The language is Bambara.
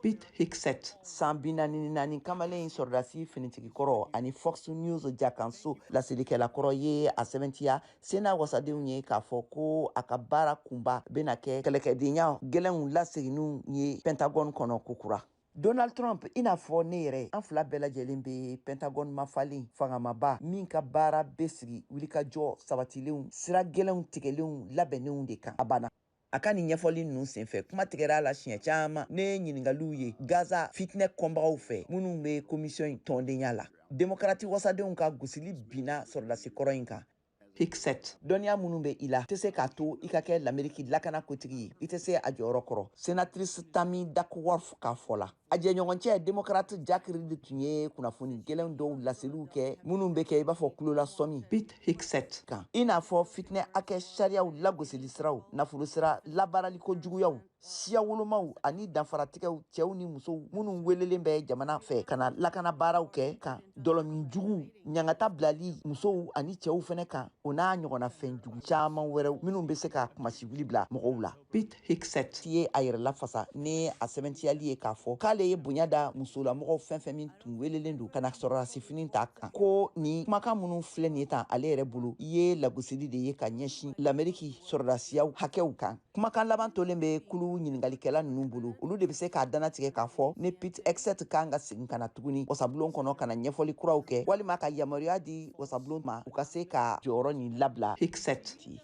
Pete Hegseth, san 44 kamalen in sɔrɔdasi finitigi kɔrɔ ani Fox News jakanso laselikɛla kɔrɔ, ye a sɛbɛntiya Sena wasadenw ye k'a fɔ ko a ka baara kunba bɛna kɛ kɛlɛkɛdenya gɛlɛnw laseginniw ye Pentagone kɔnɔ kokura. Donald Trump, i n'a fɔ ne yɛrɛ, an fila bɛɛ lajɛlen bɛ Pentagone mafalen fangamaba min ka baara bɛ sigi wulikajɔ sabatilenw, sira gɛlɛnw tigɛlenw labɛnnenw de kan. A banna. A ka nin ɲɛfɔli ninnu senfɛ, kuma tigɛra a la siɲɛ caman ne ɲiningaliw ye Gaza fitinɛ kɔnbagaw fɛ minnu bɛ komisiyɔn in tɔndenya la. Demokarati wasadenw ka gosili binna sɔrɔdasi kɔrɔ in kan. Hegseth, dɔnniya minnu bɛ i la tɛ se k'a to i ka kɛ Lameriki lakana kotigi ye, i tɛ se a jɔyɔrɔ kɔrɔ, Senatrice Tammy Duckworth k'a fɔ la. A jɛɲɔgɔncɛ Démocrate Jack Reed tun ye kunnafoni gɛlɛn dɔw laseliw kɛ minnu bɛ kɛ i b'a fɔ kulolasɔmi Pete Hegseth kan, i n'a fɔ fitinɛ hakɛ sariyaw lagosili siraw, nafolo sira labaaraliko juguyaw, siya wolomaw ani danfaratigɛw cɛw ni musow minnu welelen bɛ jamana fɛ ka na lakana baaraw kɛ kan, dɔlɔmin jugu, ɲangata bilali musow ani cɛw fɛnɛ kan, o n'a ɲɔgɔnna fɛn jugu caman wɛrɛw minnu bɛ se ka kunmasiwuli bila mɔgɔw la. Pete Hegseth ye a yɛrɛ lafasa ni a sɛbɛntiyali ye k'a fɔ k'ale ye bonya da musolamɔgɔw fɛn fɛn min tun welelen don ka na sɔrɔdasifini ta kan, ko nin kumakan minnu filɛ nin ye tan, ale yɛrɛ bolo ye lagosili de ye ka ɲɛsin Lameriki sɔrɔdasiyaw hakɛw kan. Kumakan laban tolen bɛ kulu ɲininkalikɛla ninnu bolo, olu de bɛ se k'a dannatigɛ k'a fɔ ni Pete Hegseth kan ka segin ka na tuguni wasabulon kɔnɔ ka na ɲɛfɔli kuraw kɛ, walima ka yamaruya di wasabulon ma u ka se ka jɔyɔrɔ nin labila Hegseth ye.